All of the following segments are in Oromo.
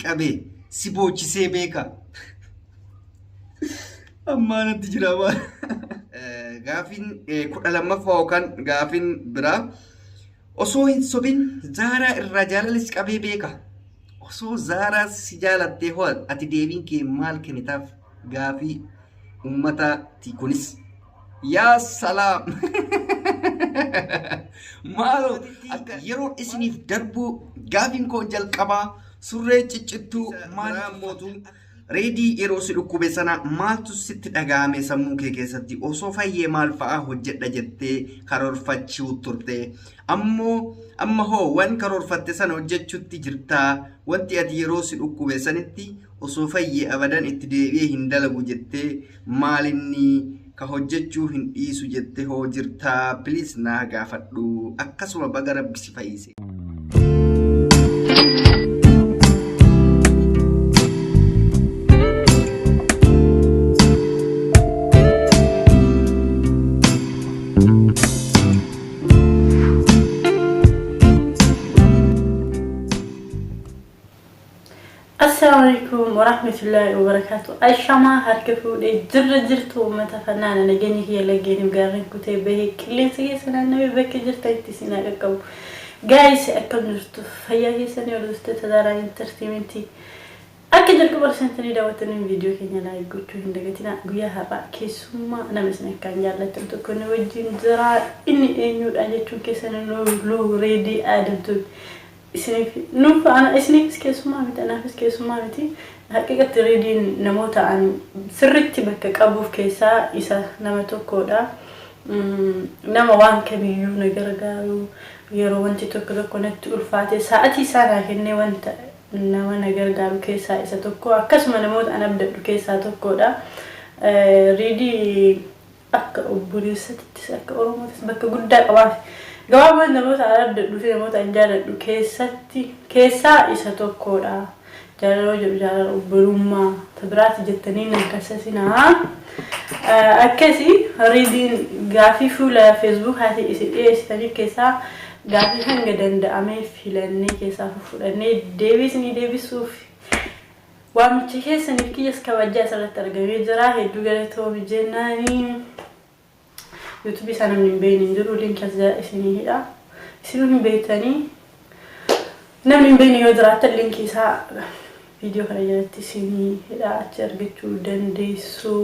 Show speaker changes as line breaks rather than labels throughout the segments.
qabe si boochisee beeka? Ammaa natti jira maal? Gaafiin 12ffaa yookaan gaafiin biraa osoo hin sobin Zaaraa irraa jaalalli si qabee beeka? Osoo Zaaraa si jaalattee hoo ati deebiin kee maal kennitaaf? Gaafii uummataati kunis. Yaa salaam! Maaloo akka yeroo isiniif darbuu gaafiin koo jalqabaa surree ciccittuu maaliif mootu Reedii yeroo si dhukkube sana maaltu sitti dhaga'ame sammuu kee keessatti osoo fayyee maal fa'aa hojjedha jettee karoorfachuu turte ammoo amma hoo wan karoorfatte sana hojjechutti jirtaa wanti ati yeroo si dhukkube sanitti osoo fayyee abadan itti deebi'ee hin dalagu jettee maalinni ka hojjechuu hin dhiisu jette hoo jirtaa please naa gaafadhu akkasuma baga rabbi si fayyise.
Assalaamu alaikum warahmatullahi wabarakatuh. Ashamaa harka fuudhee jirra jirtu uummata fanaana nageenya kiyya laggeeniif gaarreen kutee bahee qilleensa keessa naannawee bakka jirtanitti isin haa qaqqabu. Gaayis akkam jirtu fayyaa keessanii hordoftoota Zaaraa Entertainmentii. Akka jalqaba seentanii daawwattaniin viidiyoo keenya laayik gochuu hin dagatinaa. Guyyaa har'aa keessummaa nama isin akkaan jaallattan tokko nu wajjin jira. Inni eenyudha jechuun keessan nu Reedii Aadamtuun. Isiniif nuuf ana isiniifis keessummaa miti anaafis keessummaa miti. Haqiqatti Reediin namoota an sirritti bakka qabuuf keessaa isa nama tokkodha. Nama waan kamiyyuu na gargaaru yeroo wanti tokko tokko natti ulfaate sa'atii isaa naa kennee wanta nama na gargaaru keessaa isa tokko akkasuma namoota an abdadhu keessaa tokkodha. Riidii akka obboleessatittis akka Oromootis bakka guddaa qabaaf. Gabaabumatti namoota an abdadhuu fi namoota an jaaladhu keessatti keessaa isa tokkodha. Jaalala yoo jedhu jaalala obbolummaa ta biraati jettanii nan kassasinaa. Akkasi Riidiin gaafii fuula Feesbuukaatiin isin dhiyeessitaniif keessaa gaafii hanga danda'amee filannee keessaa fufudhannee deebii isinii deebisuuf waamicha keessaniif kiyyas kabajaa asirratti argamee jira. Hedduu galatoomi jennaani. YouTube isaa namni hin beekne hin jiru. Link as jala isinii hidha. Isinuu hin beektanii. Namni hin beekne yoo jiraattan linkii isaa viidiyoo kana jalatti isinii hidha achi argachuu dandeessu.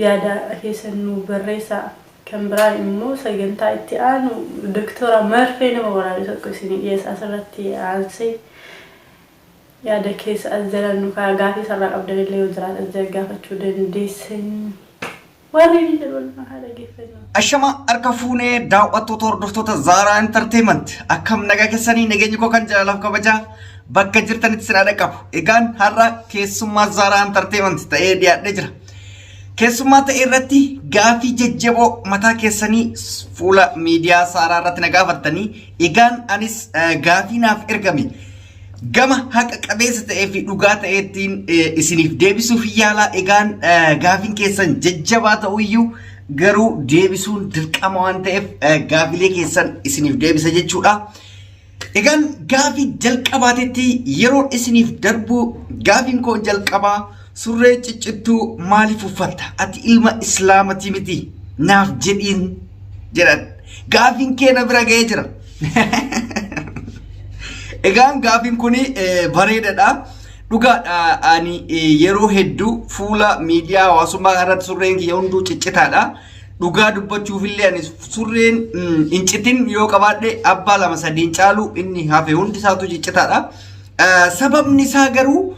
Yaada keessan nu barreessaa. Kan biraan immoo sagantaa itti aanu Doktora Marfee nama waraabe tokko isinii dhiyeessa asirratti aansee. Yaada keessa as jala nu kaa'a gaafii isarraa qabdan illee yoo jiraate as jala gaafachuu dandeessanii. Warri ni jedhu walumaa haa dhaggeeffannu.
Ashama harka fuunee daawwattoota hordoftoota Zaaraa Entertainment akkam nagaa keessanii nageenyi koo kan jaalalaaf kabajaa bakka jirtanitti sin haa dhaqqabu. Egaan har'a keessummaa Zaaraa Entertainment ta'ee dhiyaadhee jira. Keessummaa ta'e irratti gaafii jajjaboo mataa keessanii fuula miidiyaa Saaraa irratti na gaafattanii egaan anis gaafii naaf ergame gama haqa qabeessa ta'ee fi dhugaa ta'eettiin isiniif deebisuuf yaala. Egaan gaafiin keessan jajjabaa ta'uyyuu garuu deebisuun dirqama waan ta'eef gaafilee keessan isiniif deebisa jechuudha. Egaan gaafii jalqabaatitti yeroo isiniif darbu gaafiin koo jalqabaa surree ciccittuu maaliif uffatta? Ati ilma islaamati miti naaf jedhiin jedhan. Gaafiin kee na bira ga'ee jira. Egaan gaafiin kun bareedaadha. Dhugaadha ani yeroo hedduu fuula miidiyaa hawaasummaa irratti surreen kiyya hunduu ciccitaadha. Dhugaa dubbachuufillee ani surreen hin citin yoo qabaadhe abbaa lama sadiin caalu inni hafe hundi isaatu ciccitaadha. Sababni isaa garuu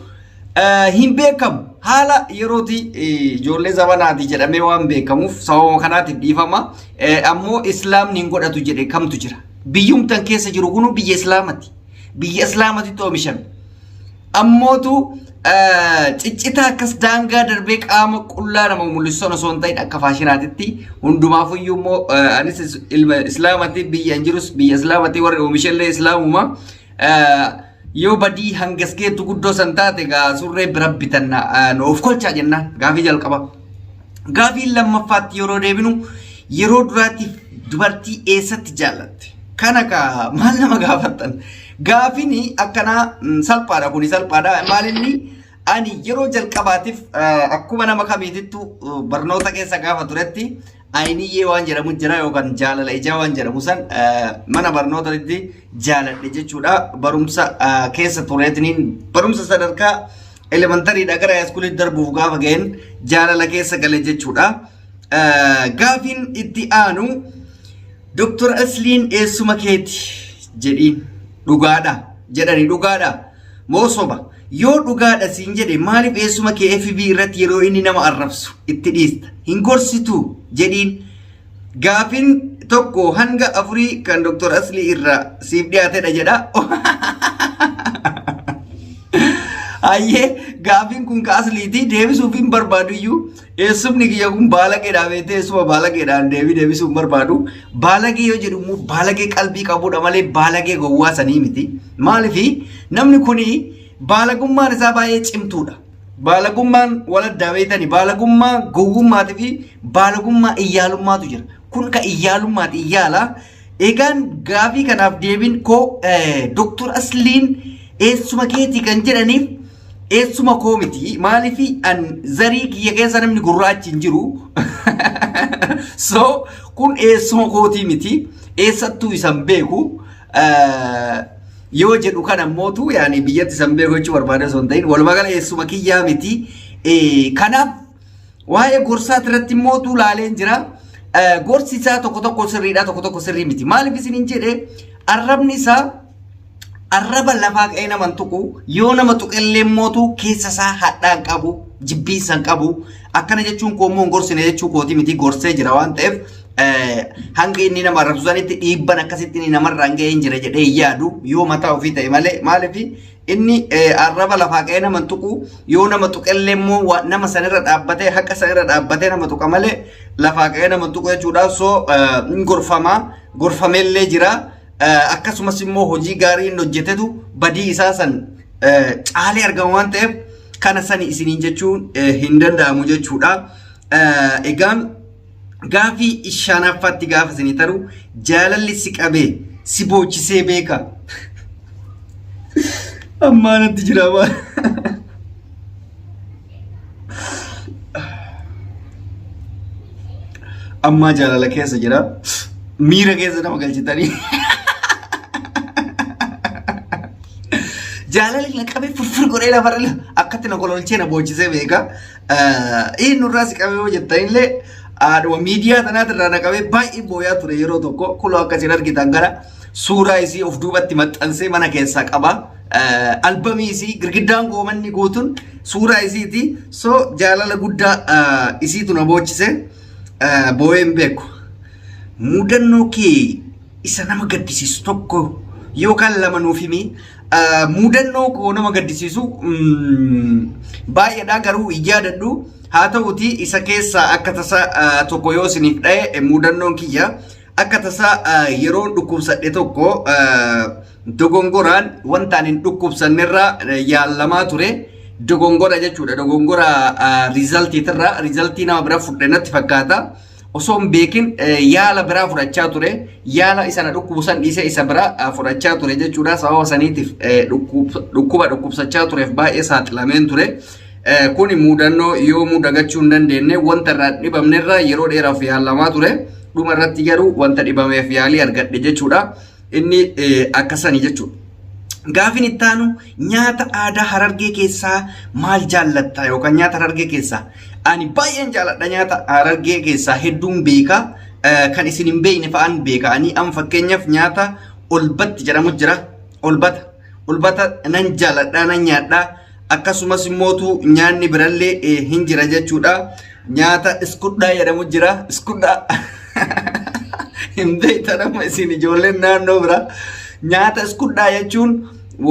hin beekamu. Haala yerooti ijoollee zabanaati jedhamee waan beekamuuf sababa kanaatiif dhiifama. Ammoo islaamni hin godhatu jedhe kamtu jira. Biyyumtan keessa jiru kunuu biyya islaamati. Biyya islaamatitti oomishame. Ammootu ciccitaa akkas daangaa darbee qaama qullaa nama mul'isu sana osoo hin ta'in akka faashinaatitti hundumaafuyyuu immoo anis ilma islaamati biyya hin jirus biyya islaamati warri oomishellee islaamuma. Yoo badii hangas geettu guddoo san taate gaa surree bira bitanna nu of kolchaa jennaan gaafii jalqaba. Gaafii lammaffaatti yeroo deebinu yeroo duraatiif dubartii eessatti jaallatte? Kana kaa maal nama gaafattan? Gaafini akkanaa salphaadha kuni salphaadha. Maalinni ani yeroo jalqabaatiif akkuma nama kamiitittu barnoota keessa gaafa turetti ayiniyyee waan jedhamu jira yookaan jaalala ijaa waan jedhamu san mana barnootaatti jaaladhe jechuudha. Barumsa keessa tureetiniin barumsa sadarkaa elementariidha gara haayiskuulitti darbuuf gaafa ga'een jaalala keessa gale jechuudha. Gaafiin itti aanu Dr. Asliin eessuma keeti jedhiin dhugaadha jedhani dhugaadha moo soba yoo dhugaadha siin jedhe maaliif eessuma kee FB irratti yeroo inni nama arrabsu itti dhiista hin gorsitu jedhiin gaafiin tokko hanga afurii kan Dr. Aslii irraa siif dhiyaatedha jedha. Hayyee gaafiin kun ka asliiti deebisuuf hin barbaadu iyyuu eessumni kiyya kun baalageedhaa beektee eessuma baalageedhaan deebii deebisuu hin barbaadu. Baalagee yoo jedhu immoo baalagee qalbii qabudha malee baalagee gowwaa sanii miti. Maaliif namni kuni baalagummaan isaa baay'ee cimtuudha. Baalagummaan waladdaa beektani baalagummaa gowwummaatii fi baalagummaa iyyaalummaatu jira. Kun ka iyyaalummaati iyyaala. Egaan gaafii kanaaf deebiin koo Dr. Asliin eessuma keetii kan jedhaniif eessuma koo miti. Maaliif an zarii kiyya keessa namni gurraachi hin jiru. So kun eessuma kootii miti. Eessattuu isan beeku. Yoo jedhu kana mootu yaani biyyatti isan beeku jechuu barbaade osoo hin ta'in walumaa gala eessuma kiyyaa miti. Kanaaf waa'ee gorsaa irratti mootuu laaleen jira. Gorsi isaa tokko tokko sirriidha tokko tokko sirrii miti. Maaliif isiniin jedhe arrabni isaa arraba lafaa ka'ee nama hin tuqu yoo nama tuqellee mootu keessa isaa hadhaan qabu jibbiinsa hin qabu akkana jechuun koo immoo hin gorsine jechuu kooti miti gorsee jira waan ta'eef hanga inni nama arrabsu sanitti dhiibban akkasitti inni namarraan ga'ee hin jira jedhee hin yaadu yoo mataa ofii ta'e malee maaliif inni arraba lafaa ka'ee nama hin tuqu yoo nama tuqellee immoo nama sanirra dhaabbatee haqa sanirra dhaabbatee nama tuqa malee lafaa ka'ee nama hin tuqu jechuudha so hin gorfama gorfameellee jira. Akkasumas immoo hojii gaarii inni hojjetetu badii isaa san caalee argama waan ta'eef kana sani isiniin jechuun hin danda'amu jechuudha. Egaan gaafii shanaffaatti gaafa isinii taru jaalalli si qabee si boochisee beeka. Ammaa natti jira maal. Ammaa jaalala keessa jira. Miira keessa nama galchitanii. Jaalalli na qabee furfur godhee lafarra akkatti na kololchee na boochisee beeka. Inni nurraa si qabee yoo jettanillee haadhuma miidiyaa tanaatirraa na qabee baay'ee booyaa ture yeroo tokko kuloo akkasiin argitan kana suuraa isii of duubatti maxxansee mana keessaa qaba. Albamii isii girgiddaan goomanni guutuun suuraa isiiti. So jaalala guddaa isiitu na boochise boo'ee hin beeku. Mudannoo kee isa nama gaddisiisu tokko yookaan lama nuuf himi. Mudannoo koo nama gaddisiisu baay'eedha garuu hin yaadadhu. Haa ta'uti isa keessaa akka tasaa tokko yoo isiniif dha'e mudannoon kiyya akka tasaa yeroon dhukkubsadhe tokko dogongoraan wanta ani hin dhukkubsannerraa yaallamaa ture. Dogongora jechuudha. Dogongora riizaltiitirraa riizaltii nama bira fudhe natti fakkaata. Osoo hin beekin yaala biraa fudhachaa ture. Yaala isa na dhukkubu san dhiisee isa biraa fudhachaa ture jechuudha. Sababa saniitiif dhukkuba dhukkubsachaa tureef baay'ee saaxilameen ture. Kuni muudannoo yoomuu dagachuu hin dandeenye wanta irraa dhibamnerraa yeroo dheeraaf yaalamaa ture. Dhuma irratti garuu wanta dhibameef yaalii argadhe jechuudha. Inni akkasani jechuudha. Gaafin itti aanu nyaata aadaa Harargee keessaa maal jaallatta yookaan nyaata Harargee keessaa ani baay'een jaalladha nyaata Harargee keessaa hedduun beeka kan isin hin beekne fa'aan beeka ani amma fakkeenyaaf nyaata olbatti jedhamu jira olbata olbata nan jaalladha nan nyaadha akkasumas immootu nyaanni birallee hin jira jechuudha nyaata iskudhaa jedhamu jira iskudhaa hin beektan amma isin ijoolleen naannoo bira nyaata iskudhaa jechuun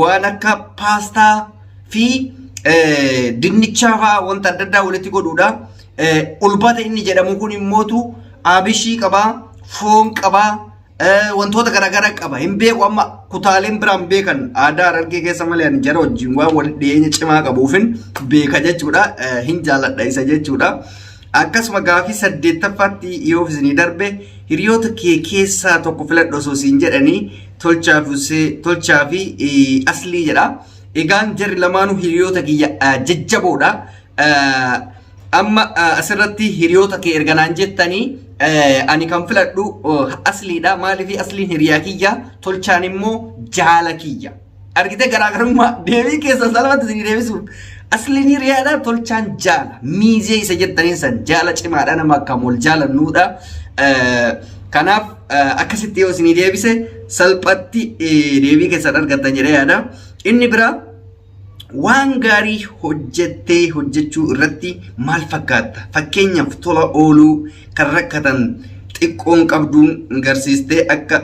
waan akka paastaa fi dinnichaa fa'aa wanta adda addaa walitti godhuudha. Ulbata inni jedhamu kun immootu abishii qabaa, foon qabaa, wantoota garaagaraa qaba. Hin beeku amma kutaaleen biraan beekan aadaa Harargee keessa malee ani jara wajjin waan walitti dhiyeenya cimaa qabuufin beeka jechuudha. Hin jaalladha isa jechuudha. Akkasuma gaafii saddeettaffaatti yoo isinii darbe hiriyoota kee keessaa tokko filadhu osoo siin jedhanii Tolchaa fi Tolchaa fi Aslii jedha. Egaan jarri lamaanuu hiriyoota kiyya jajjaboodha. Amma asirratti hiriyoota kee erga naan jettanii ani kan filadhu Asliidha. Maaliif Asliin hiriyaa kiyya, Tolchaan immoo jaala kiyya. Argitee garaagarummaa deebii keessa salphatti isinii deebisuuf. Asliin hiriyaadha, Tolchaan jaala. Miizee isa jettaniin san jaala cimaadha, nama akkam wal jaalannuudha. Kanaaf akkasitti yoo isinii deebise salphatti deebii keessan argattan jedhee yaada. Inni biraa waan gaarii hojjettee hojjechuu irratti maal fakkaatta? Fakkeenyaaf tola ooluu, kan rakkatan xiqqoon qabduun garsiistee akka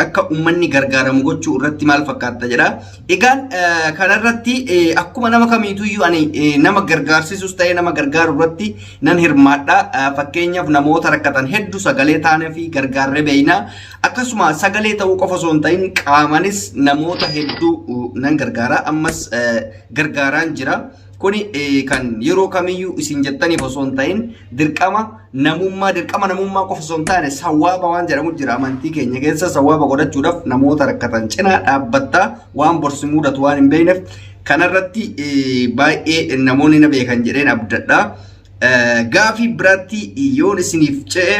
akka uummanni gargaaramu gochuu irratti maal fakkaatta jedha. Egaan kanarratti akkuma nama kamiituyyuu ani nama gargaarsisus ta'ee nama gargaaru irratti nan hirmaadha. Fakkeenyaaf namoota rakkatan hedduu sagalee taanee fi gargaarree beeyna. Akkasuma sagalee ta'uu qofa osoo hin ta'in qaamanis namoota hedduu nan gargaara. Ammas gargaaraan jira. Kuni kan yeroo kamiyyuu isin jettaniif osoo hin ta'in dirqama namummaa, dirqama namummaa qofa osoo hin taane sawwaaba waan jedhamu jira amantii keenya keessa. Sawwaaba godhachuudhaaf namoota rakkatan cinaa dhaabbattaa, waan borsi mudatu waan hin beekneef. Kanarratti baay'ee namoonni na beekan jedheen abdadha. Gaafii biraatti yoon isiniif ce'e,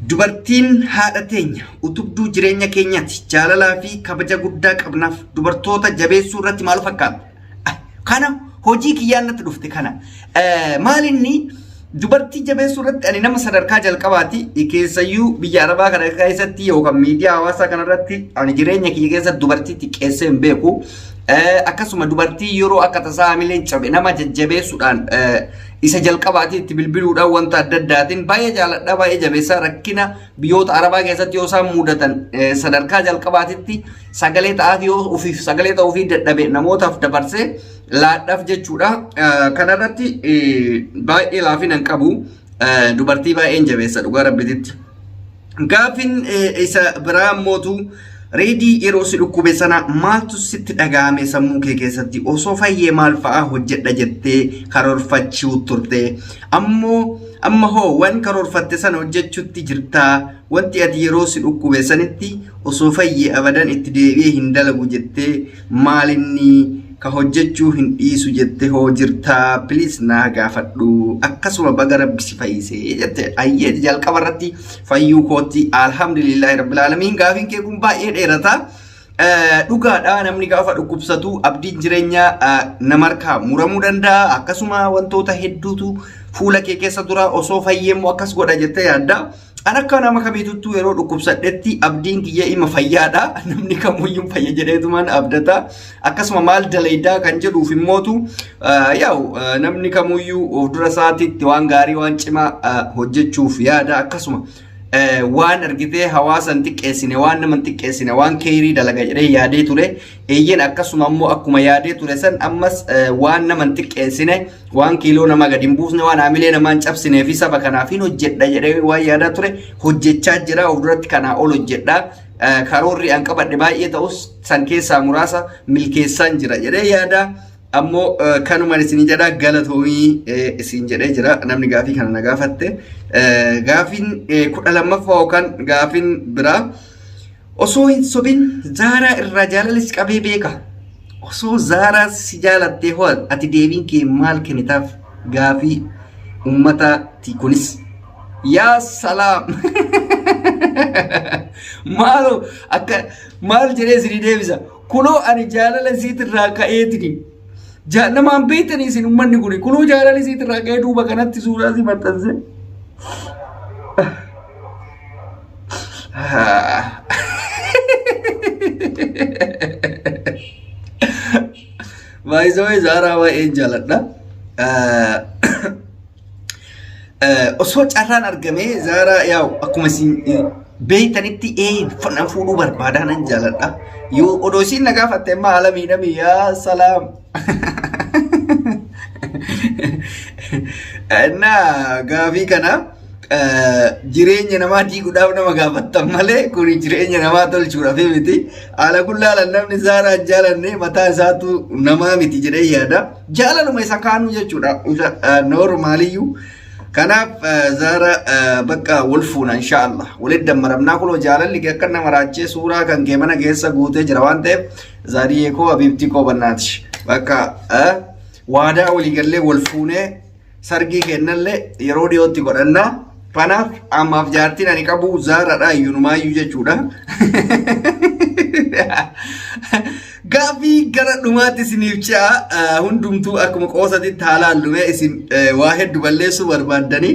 dubartiin haadha teenya, utubduu jireenya keenyaati. Jaalalaa fi kabaja guddaa qabnaaf. Dubartoota jabeessuu irratti maal fakkaata? Kana hojii kiyyaan natti dhufte kana. Maalinni dubartii jabeessuu irratti ani nama sadarkaa jalqabaati. Keessayyuu biyya Arabaa kana keessatti yookaan miidiyaa hawaasaa kana irratti ani jireenya kiyya keessatti dubartii xiqqeessee hin beeku. Akkasuma dubartii yeroo akka tasaa hamileen cabe nama jajjabeessuudhaan isa jalqabaatii itti bilbiluudhaan wanta adda addaatiin baay'ee jaaladha, baay'ee jabeessaa. Rakkina biyyoota Arabaa keessatti yoo isaan mudatan sadarkaa jalqabaatitti sagalee ta'aaf, yoo ofiif sagalee ta'uufii dadhabe namootaaf dabarsee laadhaaf jechuudha. Kanarratti baay'ee laafina hin qabu. Dubartii baay'een jabeessa dhugaa rabbititti. Gaafin isa biraa mootu, Reedii, yeroo si dhukkube sana maaltu sitti dhaga'ame sammuu kee keessatti? Osoo fayyee maal fa'aa hojjedha jettee karoorfachuu turte? Ammoo amma hoo waan karoorfatte sana hojjechuutti jirtaa? Wanti ati yeroo si dhukkube sanitti osoo fayyee abadan itti deebi'ee hin dalagu jettee maalinni ka hojjechuu hin dhiisu jette hoo jirtaa? Please naa gaafadhu. Akkasuma baga rabbi si fayyise jette. Ayyee, jalqaba irratti fayyuu kootti alhamdulillahi rabbil aalamiin. Gaafiin kee kun baay'ee dheerata. Dhugaadha, namni gaafa dhukkubsatu abdiin jireenyaa nama harkaa muramuu danda'a. Akkasuma wantoota hedduutu fuula kee keessa dura, osoo fayyee immoo akkas godha jettee yaadda. An akka nama kamiituttuu yeroo dhukkubsadhetti abdiin kiyya ima fayyaadha. Namni kamuyyuu fayya jedheetumaan abdata. Akkasuma maal dalaydaa kan jedhuuf immootu, yaa'u namni kamuyyuu of dura isaatiitti waan gaarii, waan cimaa hojjechuuf yaada. Akkasuma waan argitee hawaasa hin xiqqeessine, waan nama hin xiqqeessine, waan keerii dalaga jedhee yaadee ture. Eeyyeen, akkasuma immoo akkuma yaadee ture san ammas waan nama hin xiqqeessine, waan kiiloo nama gadi hin buusne, waan haamilee namaa hin cabsinee fi saba kanaaf hin hojjedha jedhee waan yaadaa ture hojjechaa jira. Of duratti kanaa ol hojjedha. Karoorri an qabadhe baay'ee ta'us san keessaa muraasa milkeessaan jira jedhee yaada. Ammoo kanumaan isin jedha, galatoomii isin jedhee jira namni gaafii kana na gaafatte. Gaafiin 12ffaa yookaan gaafiin biraa, osoo hin sobin Zaaraa irraa jaalalis qabee beeka. Osoo Zaaraa si jaalattee hoo ati deebiin kee maal kennitaaf? Gaafii uummataati kunis. Yaa salaam! Maaloo akka maal jedhee isinii deebisa? Kunoo ani jaalala isiitirraa ka'eetini. Namaan beektanii isin uummanni kuni kunoo jaalala isiitirraa ka'ee duuba kanatti suuraa si maxxanse. Baay'isawee Zaaraa baay'een jaaladha. Osoo carraan argamee Zaaraa, yaa'u akkuma isin beektanitti nan fuudhuu barbaadaa, nan jaaladha. Yoo odoo isiin na gaafatte amma haala miidhamii, yaa salaam. Innaa gaafii kana jireenya namaa diiguudhaaf nama gaafattan malee kuni jireenya namaa tolchuudhaaf miti. Haala kullaalan namni Zaaraa hin jaalanne mataa isaatu namaa miti jedhee yaada. Jaalaluma isa kaanuu jechuudha. Isa normal iyyuu. Kanaaf Zaara bakka wal fuuna inshaallah. Walitti dammaramnaa kunoo jaalalli kee akka nama raachee suuraa kan kee mana keessa guutee jira waan ta'eef Zaariyee koo habiibtii koo bannaati. Bakka waadaa walii gallee wal fuunee sargii kennallee yeroo dhiyootti godhanna. Kanaaf ammaaf jaartiin ani qabu Zaaradha iyyunumaayyuu jechuudha. Gaaffii gara dhumaatti isiniif ce'a hundumtuu akkuma qoosatitti haala hallumee isin waa hedduu balleessuu barbaaddanii.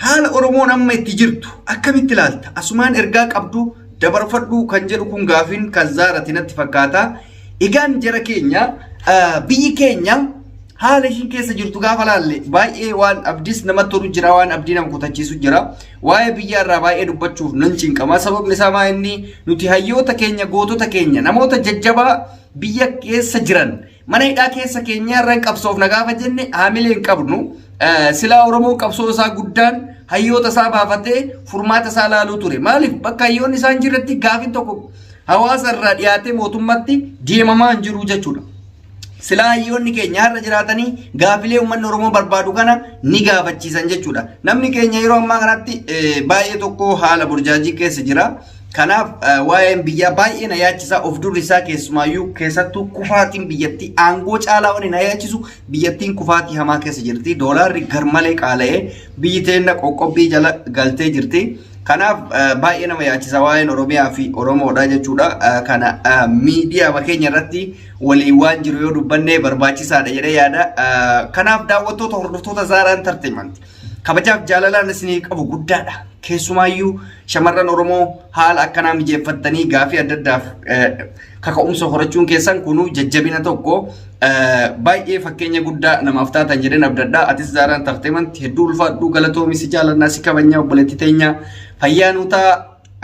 Haala Oromoon amma itti jirtu akkamitti ilaalta? Asumaan ergaa qabdu dabarfadhu kan jedhu kun gaafiin kan Zaarati natti fakkaata. Egaan jara keenya biyyi keenya haala ishiin keessa jirtu gaafa laalle baay'ee waan abdiis namatti tolu jira waan abdii nama kutachiisu jira. Waa'ee biyyaa irraa baay'ee dubbachuuf nan cinqama. Sababni isaa maa inni nuti hayyoota keenya gootota keenya namoota jajjabaa biyya keessa jiran mana hidhaa keessa keenya irra hin qabsoofna gaafa jenne haamilee hin qabnu. Silaa Oromoon qabsoo isaa guddaan hayyoota isaa baafatee furmaata isaa laaluu ture. Maaliif bakka hayyoonni isaan jirretti gaafin tokko hawaasa irraa dhiyaatee mootummatti deemamaa hin jiru jechuudha. Silaa hayyoonni keenya har'a jiraatanii gaafilee uummanni Oromoo barbaadu kana ni gaafachiisan jechuudha. Namni keenya yeroo ammaa kanatti baay'ee tokko haala burjaajii keessa jira. Kanaaf waa'een biyyaa baay'ee na yaachisa. Of durri isaa keessumaayyuu keessattuu kufaatiin biyyattii aangoo caalaa wani na yaachisu biyyattiin kufaatii hamaa keessa jirti. Doolaarri garmalee qaala'ee biyyi teenna qoqqobbii jala galtee jirti. Kanaaf baay'ee nama yaachisa waa'een Oromiyaa fi Oromoodha jechuudha. Kana miidiyaa keenya irratti waliin waan jiru yoo dubbanne barbaachisaadha jedhee yaada. Kanaaf daawwattoota hordoftoota Zaaraa Entertainment kabajaaf jaalalaan isinii qabu guddaadha. Keessumaayyuu shamarran Oromoo haala akkanaa mijeeffattanii gaafii adda addaaf kaka'umsa horachuun keessan kunuu jajjabina tokko baay'ee fakkeenya guddaa namaaf taatan jedheen abdadha. Atis Zaaraa Entertainment hedduu ulfaadhu galatoomi si jaalannaa si kabajnaa obboleettii teenya fayyaa nuu ta'a.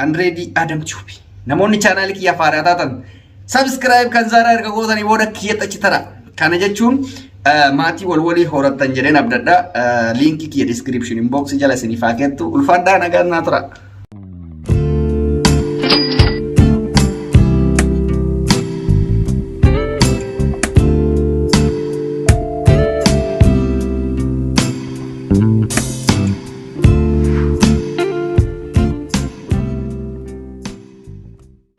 Anreedii Adam Tube. Namoonni chaanaalii kiyyaaf haaraa taatan subscribe kan Zaaraa erga gootanii booda kiyyatti achi tara. Kana jechuun maatii wal walii horattan jedheen abdadha. Liinkii kiyya description box jala isiniif haa kennu. Ulfaadhaa nagaan naa tura.